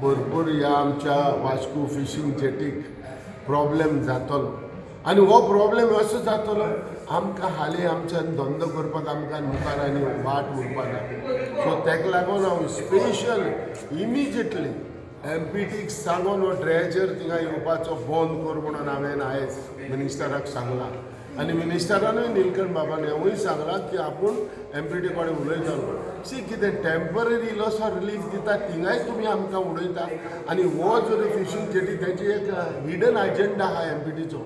भरपूर ह्या आमच्या वास्को फिशींग जेटीक प्रॉब्लेम जातलो आनी हो प्रॉब्लेम असो जातलो, आमकां हालीं आमच्यान धंदो करपाक आमकां मुखार आनी वाट उरपाना. सो ताका लागून हांव स्पेशल इमिजिएटली एमपीटीक सांगून हो ड्रेजर थिंगा येवपाचो बंद कर म्हणून हांवें आयज मिनिस्टराक सांगलां आनी मिनिस्टरानूय, निलकंठ बाबान हेंवूय सांगलां की आपूण एमपीटी कडेन उलयतलो. सी, कितें टेंपररी इल्लोसो रिलीफ दिता, थिंगाय तुमी आमकां उडयता. आनी हो जर फिशींग जेटी, तेजी एक हिडन एजेंडा आहा एमपीटीचो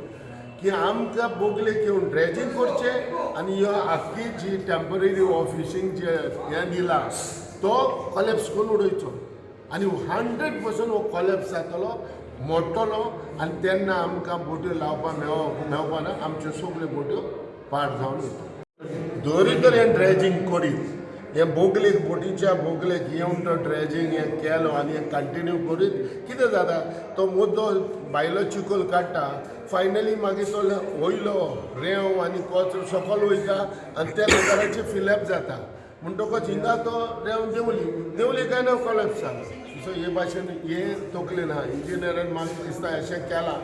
की आमकां बोगलेक येवन ड्रेजींग करचें आनी ह्यो आख्खी जी टेंपररी हो फिशींग जे हें दिला तो कॉलेप्स करून उडयचो. आनी 100% हो कॉलेप्स जातलो, मोडटलो आनी तेन्ना आमकां बोट्यो लावपाक मेळपाना. आमच्यो सगल्यो बोट्यो पाड जावन वयतल्यो. दरी तर हें ड्रेजींग करीत, हें बोगलेक, बोटीच्या बोगलेक येवन तो ड्रेजींग हें केलो आनी हें कंटिन्यू करीत, कितें जाता, तो मुद्दो भायलो चिखोल काडटा, फायनली मागीर तो वयलो रेंव आनी कचरो सकल वयता आनी त्या मोटराची फिलअप जाता. म्हणटकच हिंगा तो रेंव देंवली, देंवली काय ना कॉलेप्स जालो. सो हे भाशेन हे तकलेन आहा इंजिनियरान. म्हाका दिसता अशें केलां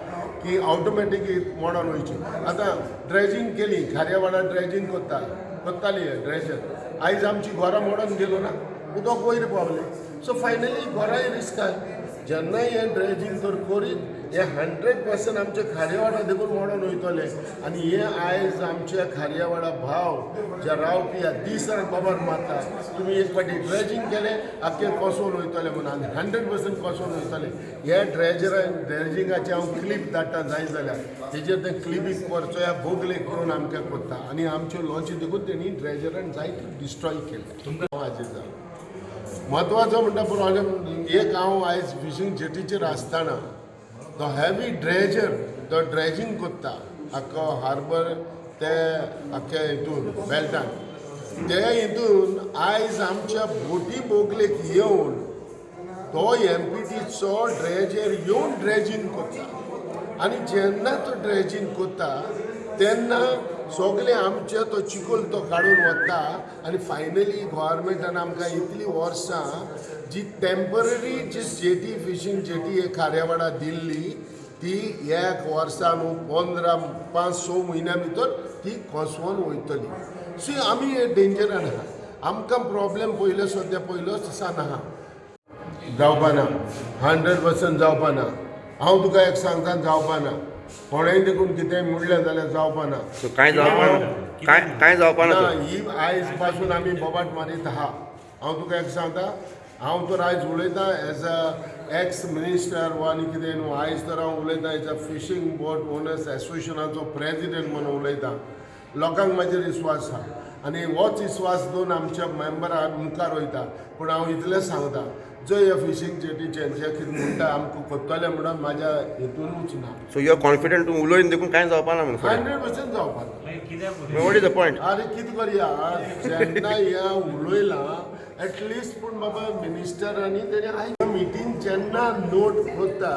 की ऑटोमॅटिक मोडोन वयची. आतां ड्रेजींग केली, खार्यावाडा ड्रेजींग करता करताली ड्रेजर, आयज आमची घरां मोडोन गेलो ना, उदक वयर पावलें. सो फायनली घरांय रिस्कार. जेन्ना हें ड्रेजींग तर करीत, हे 100% आमचे खार्यावाडा देखून मोडोन वयतले. आनी हे आयज आमच्या खार्यावाडा भाव जे रावपी दीस रात बाबार मारता, तुमी एक फावटी ड्रेजींग केलें, आख्खें कोसोवन वयतलें म्हणून. आनी 100% कोसोवन वयतलें. हे ड्रेजरा ड्रेजिंगाचें हांव क्लिप धाडटा जाय जाल्यार, तेजेर तें क्लिपीक परचोया बोगलेक येवन आमकां कोत्ता आनी आमच्यो लॉन्ची देखून तेणी ड्रेजरान जायते डिस्ट्रॉय केले. हाजेर जालो म्हत्वाचो म्हणटा प्रॉब्लेम एक, हांव आयज फिशींग जेटीचेर आसतना तो हेवी ड्रेजर तो ड्रेजींग कोत्ता आख्खो हार्बर ते आख्खे हितून बेल्टान, ते हितून आयज आमच्या बोटी बोगलेक येवन तो एमपीटीचो ड्रेजर येवन ड्रेजींग करता. आनी जेन्ना तो ड्रेजींग करता तेन्ना सगळे आमचे तो चिखोल तो काडून वता. आनी फायनली गोवोरमेंटान आमकां इतलीं वर्सां जी टेंपररी जी जेटी, फिशींग जेटी एक खार्यावाडा दिल्ली, ती एक वर्सा न्हू, 15, 5, 6 म्हयन्या भितर ती कोसळोन वयतली. सो आमी हे डेंजरान आहा. आमकां प्रॉब्लेम पयलो सद्या पयलोच दिसान आहा. जावपाना, 100% जावपाना. हांव तुका एक सांगता, जावपाना. कोणेंय देखून कितेंय म्हणलें जाल्यार जावपाना. सो कांय जावपाना, कांय कांय जावपाना? ना, ही आयज पासून आमी बोबाट मारीत आहा. हांव तुका एक सांगता, हांव तर आयज उलयतां एज अ एक्स मिनिस्टर वा आनी कितें न्हू. आयज तर हांव उलयतां as a fishing boat owners एसोसिएशनाचो प्रेजिडेंट म्हणून उलयतां. लोकांक म्हाजेर विस्वास आहा आनी होच विस्वास दवरून आमच्या मेंबरा मुखार वयता. पूण हांव इतलेंच सांगता, जंय ह्या फिशींग जेटीचें जे कितें म्हणटा आमकां कोत्तलें म्हणून, म्हाज्या हितूनूच ना. सो you are confident, तूं उलोवन देखून कांय जावपाना म्हणून फुडें? 100% जावपाक. What is the point? अरे, कितें करया, जेन्ना हें उलयलां एटलिस्ट, पूण बाबा मिनिस्टरांनी तेणी आयज मिटींग जेन्ना नोट करता,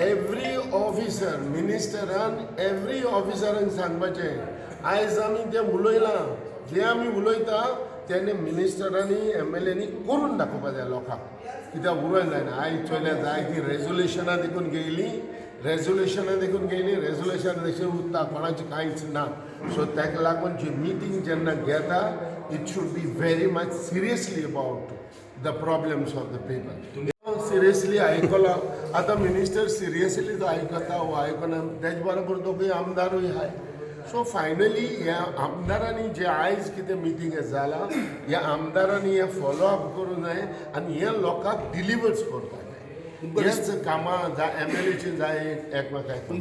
एवरी ऑफिसर, मिनिस्टरान एवरी ऑफिसरान सांगपाचें, आयज आमी तें उलयलां, जें आमी उलयता तेन्ना मिनिस्टरांनी एमएलएनी करून दाखोवपा जाय लोकांक. कित्याक उलोवंक जायना. आयज चोयल्या जाय ती रेजोल्युशनां देखून गेयलीं, रेजोल्युशनां देखून गेयलीं, रेजोल्युशन तशें उरता, कोणाचें कांयच ना. सो ताका लागून जी मिटींग जेन्ना घेता, it should be very much seriously about the problems of the people. Seriously आयकलां. आतां मिनिस्टर सिरियसली तो आयकता वो आयकना, तेज बरोबर दोगूय आमदारूय आहाय. सो फायनली ह्या आमदारांनी जे आयज कितें मिटींग जालां, ह्या आमदारांनी हें फॉलो अप करूंक जाय आनी हें लोकांक डिलिवर्स करपाक जाय. हेच कामां एमएलएची जाय एकमेकाक.